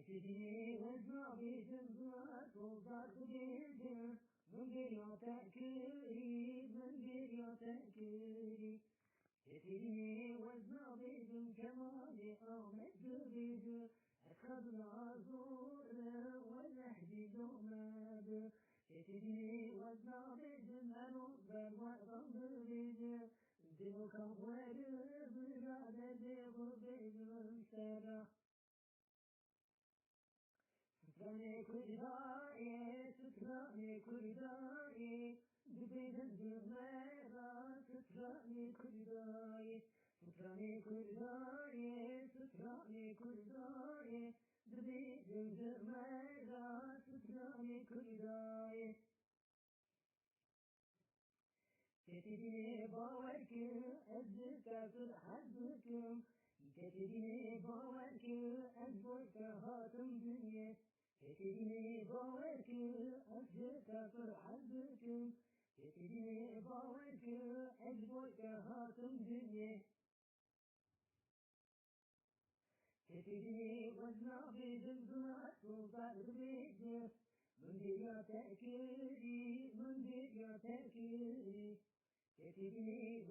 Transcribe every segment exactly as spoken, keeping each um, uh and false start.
Têdî wez nabêjim, zina soza dibêjim, min bêriya te kirî, min bêriya te kirî. Têdî wez nabêjim, Kemalê Amed dibêje, ez xezina zor im, weleh dîlo me bi. Têdî wez nabêjim, ero ber we dan dibêje, dîlo ka xwe di bira derdê xwe bêjim sera. Stranê Kurdayê, stranê Kurdayê, dibêjin di me ra stranê Kurdayê. Stranê Kurdayê, stranê Kurdayê, dibêjin di me ra stranê Kurdayê. Têdî bawer ke ez ji te pir hez dikim. Têdî bawer ke ez bo te hatim dinyê. Têdî bawer ke ez ji te pir hez dikim. Têdî bawer ke ez bo te hatim dinyê. Têdî wez nabêjim, zina soza dibêje, min bêriya te kirî, min bêriya te kirî. Têdî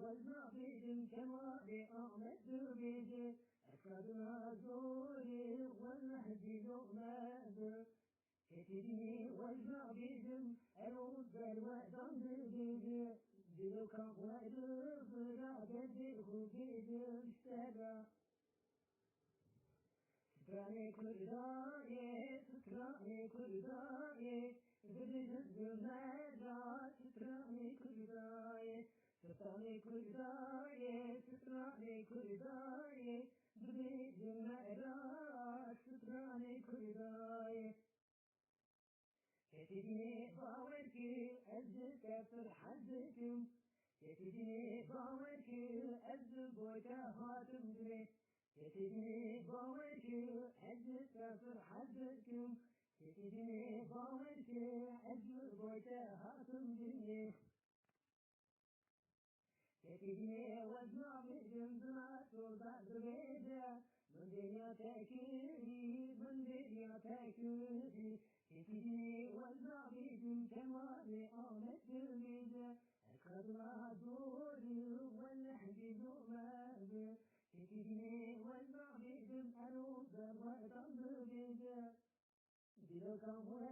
wez nabêjim, Kemalê Amed dibêje, ez xezina zor im, weleh dîlo me bi. Têdî wez nabêjim, ero ber we dan dibêje, dîlo ka xwe di bira derdê xwe bêjim sera. Stranê Kurdayê, stranê Kurdayê, dibêjin di me ra stranê Kurdayê. Stranê Kurdayê, stranê Kurdayê, dibêjin me ra stranê Kurdayê. Têdî bawer ke ez ji te pir hez dikim. Têdî bawer ke ez ji bo te hatim dilê. Têdî bawer ke ez ji te pir hez dikim. Têdî bawer ke ez ji bo te hatim dinyê. Têdî wez nabêjim, zina soza dibêje, min bêriya te kirî, min bêriya te kirî. Têdî wez nabêjim, Kemalê Amed dibêje, ez xezina zor im, weleh dîlo me bi. Têdî wez nabêjim, ero ber we dan dibêje, dîlo ka xwe